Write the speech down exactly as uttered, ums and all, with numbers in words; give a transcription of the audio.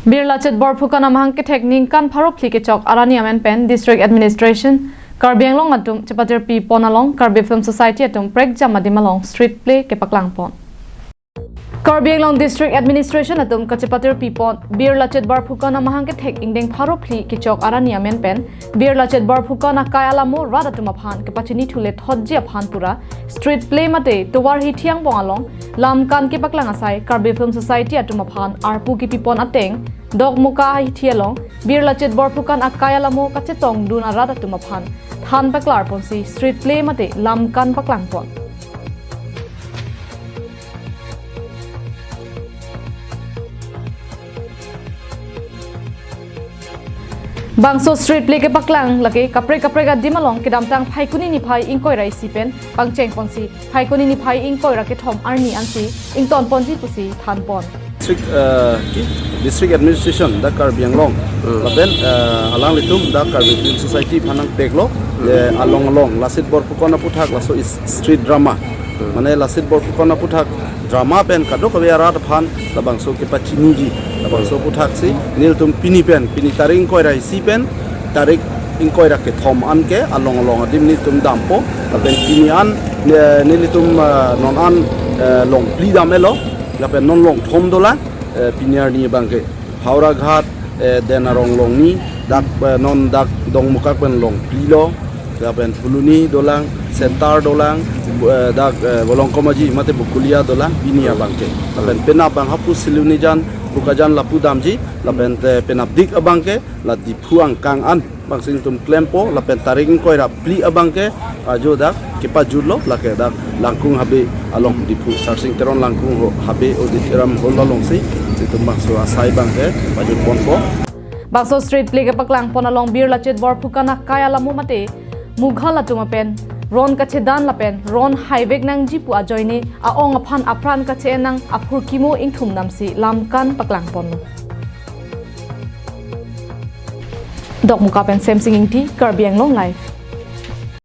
Bir Lachit Borphukan amahang kethek ningkan pharo phli kechok arni amen pen District Administration Karbi Anglong atum chepatirpi pon along Karbi Film Society atum prekjam adim along street play kepaklang pon. Karbi Anglong District Administration atum kachepatirpi pon Bir Lachit Borphukan amahang kethek ingdeng pharo phli kechok arni amen pen Bir Lachit Borphukan akai alamo rat atum aphan kepachini thule thotji aphan pura street play mate tovar hithi angbong along lamkan kepaklang asai Karbi Film Society atum aphan arpu kipi pon ateng Dokmoka hithi along Bir Lachit Borphukan akai alamo kachetongdun arat atum aphan than paklar ponsi street play mate lamkan paklang pon. Bangso street play kepaklang lake kaprek kaprek adim along kedamtang Phaikuni niphai ingkoi ra isi pen pangcheng ponsi Phaikuni niphai ingkoi ra kethom arni ansi ington ponji pusi than pon. District, eh, ki, District Administration dak Karbi Anglong. Hmm. Lapen, eh, alanglitum dak Karbi Film Society aphan nangteklo. Hmm. Eh, along along Lachit Borphukan aputhak laso is street drama. Hmm. Mane Lachit Borphukan aputhak drama pen kadokave arat aphan labangso kepachiniji. Labangso aputhak si nelitum pini pen, pini tarik ingkoi ra isi pen tarik ingkoi ra kethom anke along along adim nelitum dampo. Lapen pini an, eh, nelitum, eh, non an, eh, long phli dam-etlo. Lapen non long thom dolang, eh, pini arni abangke. Howraghat, eh, Denarong longni, dak, eh, non dak Dokmoka pen long phlilo, lapen Phuloni dolang, Center dolang, eh, dak, eh, Bolongkomaji mate Bokulia dolang, pini abangke. Lapen penap abang hapu Silonijan, Bokajan lapu damji, lapen te penapdik abangke, la Diphu angkang an, bangsi nelitum klempo, lapen tarik ingkoi ra phli abangke, ajo dak kepajutlo, lake dak Langkung Habe along Diphu Sarsing Teron Langkung ho, Habe Auditorium Hall alongsi, nelitum bangso asai abangke pajut ponpo. Bangso street play kepaklang pon along Bir Lachit Borphukan akai alamo mate Mughal atum apen ron kachedan lapen ron haivek nangji pu ajoine a-ong aphan apran kache-en nang aphurkimo ingthum damsi lamkan paklang ponlo. Dokmoka pen Semsing Ingti, Karbi Anglong Live.